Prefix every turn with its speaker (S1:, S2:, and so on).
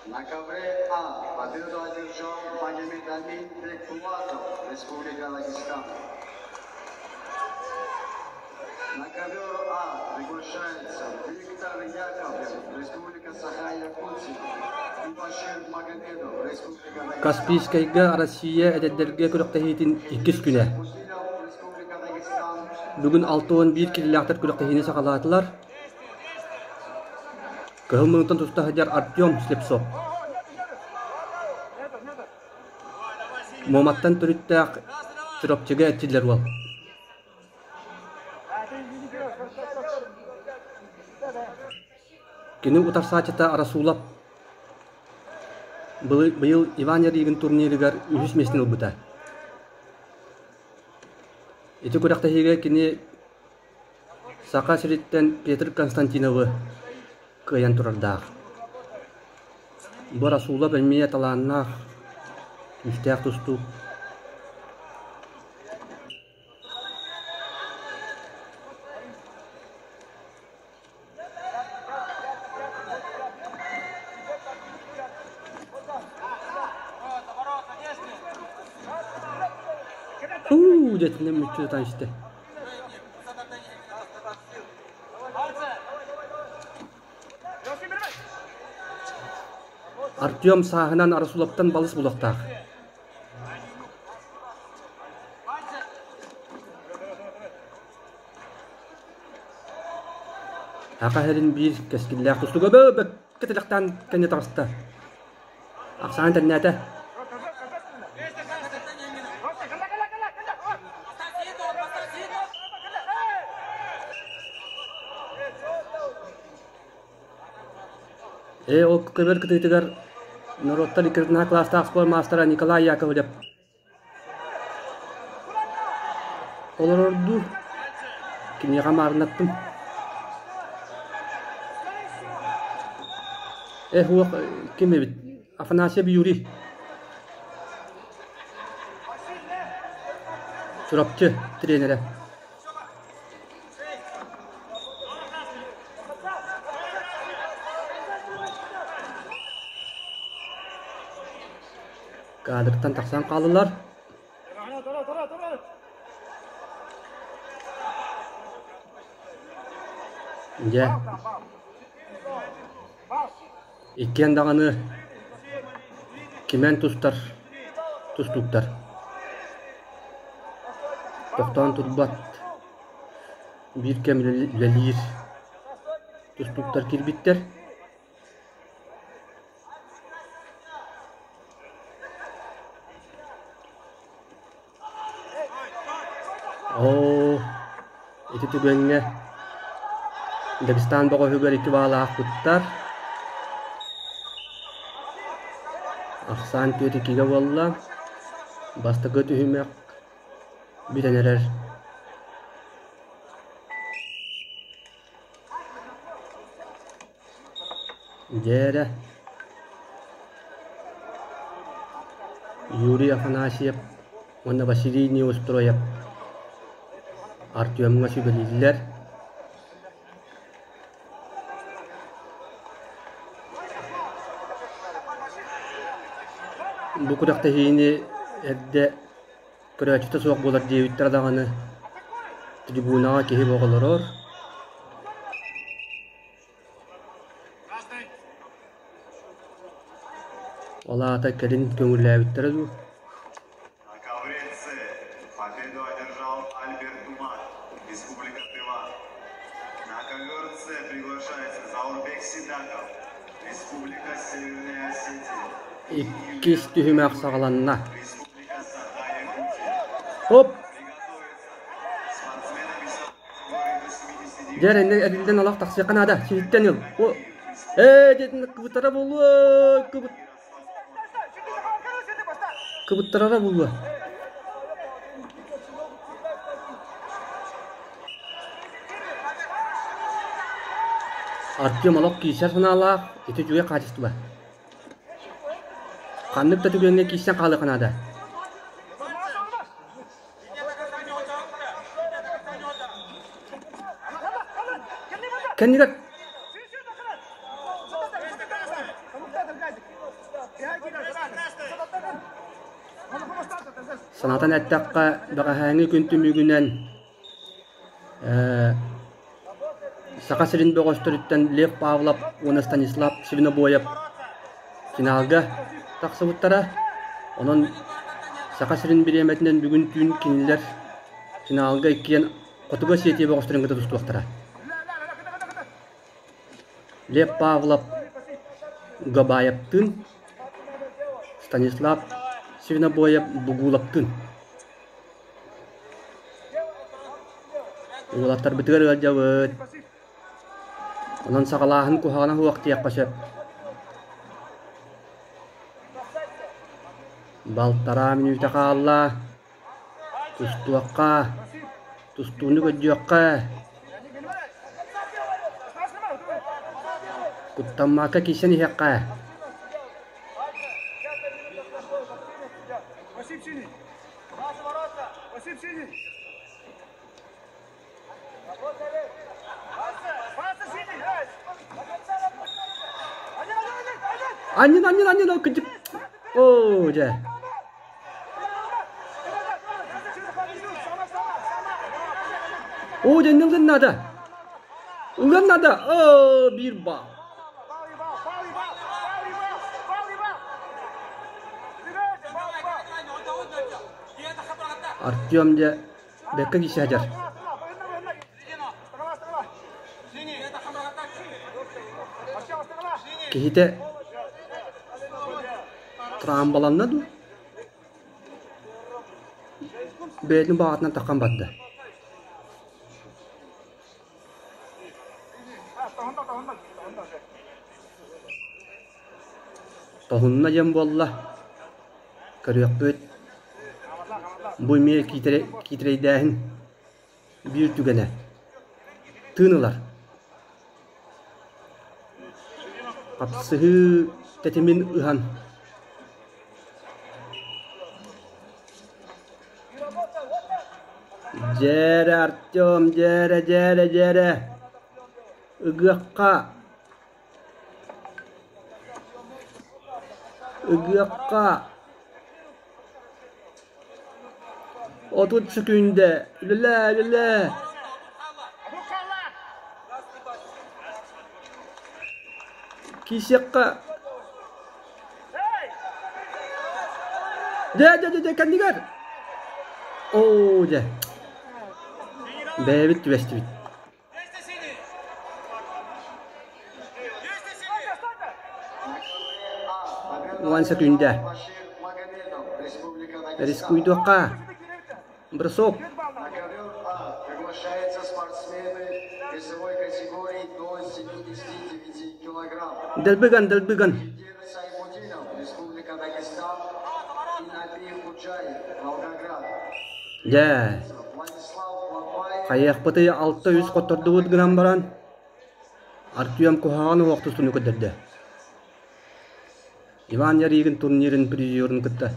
S1: На ковре А победу одержал Магомед Амин Бекбулатов, Республика Дагестан. На ковер А приглашается Виктор Яковлев, Республика Саха-Якутия, и Башир Магомедов, Республика Дагестан.
S2: Каспийскайга Россия эдэрдэргэ күрэхтэһиитин иккис күнэ.
S1: Республика Дагестан.
S2: Бүгүн 61 киилэлээхтэр күрэхтэһиини саҕалаатылар. Кыһыл муҥунтан туста сылдьар Артем Слепцов. Муоматтан төрүттээх Чурапчыга эрчиллэр уол. Кини утарсааччыта Расулов быйыл Иван Ярыгин турнирыгар үһүс миэстэни ылбыта. Ити күрэхтэһиигэ кини Саха сириттэн Петр Константиновы кыайан турардаах. Бу Расулов эмиэ талааннаах, күүстээх тустуук. Һуу дьэтинэн мүччү тутан истэ. Артем сааһынан Арасулаптан балыс булуохтаах. Саха сирин биир кэскиллээх тустууга бөккө тилэхтээн кэннэ таҕыста. Ахсаан тэннээтэ. Ээ, ол көбөр кытыытыгар норуоттар иккитинэ кылаастаах спорт маастара Николай Яковлев Олорордуу киниэхэ маарынаттым. Эх, уох ким эбит? Афанасьев Юрий. Чурапчы тренерэ. Кадртан тахсан хааллылар. Дьэ, иккиэн даҕаны кимэн тустар тустууктар. Тохтоон турбат, биир кэм үлэлиир тустууктар киирбиттэр. Оо, ити түгэҥҥэ Дагестан бөҕөһүгэр икки баалаахпыттар. Ахсаан түөрт иккигэ буолла. Бастакы түһүмэх бүтэн эрэр. Дьээрэ Юрий Афанасьев уонна Василий Неустроев Артемҥа сүбэлииллэр. Бу күрэхтэһиини эрдэ көрөөччүтэ суох буолар диэбиттэрэ даҕаны трибунаҕа киһи бөҕө олорор. Ол аата кэлин көҥүллээбиттэрэ дуу?
S1: На ковре С победу одержал Альберт Думат, Республика Тыва. На ковер С приглашается Заурбек Сидаков, Республика Северная Осетия.
S2: Иккис түһүмэх саҕаланна.
S1: Республика Саха-Якутия.
S2: Хоп!
S1: Приготовиться. Спортсмены весовой категории до 79
S2: Дьэ, эрэннэ эриллэн олох тахсыахха наада. Сиһиттэн ыл. О, ээ, диэтин кыбыттара буолуо, кыбыт кыбыттарара буолуо. Артем олох киирсэр санаалаах, ити үчүгэй хаачыстыба. Ханнык да түгэҥҥэ киирсэн хаалыахха наада. Кэннигэр Санатан эттэххэ, бэҕэһээҥҥи күн түмүгүнэн Саха сирин бөҕөстөрүттэн Лев Павлов уонна Станислав Свинобоев финалга тахсыбыттара. Онон Саха сирин бириэмэтинэн бүгүн түүн кинилэр финалга иккиэн Хотугу Осетия бөҕөстөрүн кытта тустуохтара. Лев Павлов Габаевтыын, Станислав Свинобоев Бугуловтыын. Уолаттарбытыгар ыалдьабыт. Онон саҕалааһын куһаҕана суох диэххэ сөп. Балтараа мүнүүтэ хаалла. Тустуохха, тустууну көрдүөххэ. Куттаммакка киирсэн иһиэххэ. Анньын, анньын, анньын, ол кырдьык. Оо, дьэ. Оо, дьэ, ылыан наада. Ылыан наада. Оо, биир баал. Артем дьэ бэккэ киирсэ сылдьар. Киһитэ трамбаланна дуу? Бэйэтин баҕатынан таххан барда. Тоһунна диэн буолла. Көрүөхпүт. Бу эмиэ киитэрэйдээһин биир түгэнэ. Тыын ылар. Хапсыһыы тэтимин ыһан. Дьээрэ, Артем, дьээрэ, дьээрэ, дьээрэ. Ыгыахха. Ыгыахха. 30 сөкүүндэ. Үлэлээ, үлэлээ. Киирсиэххэ. Дьэ, дьэ, дьэ, дьэ, кэннигэр. Оо, дьэ. Бэйэбит түбэстибит. Уон сөкүүндэ. Рискуйдуохха. Бросок.
S1: На ковер А приглашаются спортсмены весовой категории до 79 килограмм.
S2: Дэлбиган, дэлбиган.
S1: Лидер Сайфутдинов, Республика Дагестан, и Наби Худжаев, Волгоград.
S2: Дьэ,
S1: Владислав Лопаев,
S2: хайыахпытый 6-3 хоттордубут гынан баран, Артем куһаҕан уһуох тустууну көрдөрдө. Иван Ярыгин турнирын призерун кытта.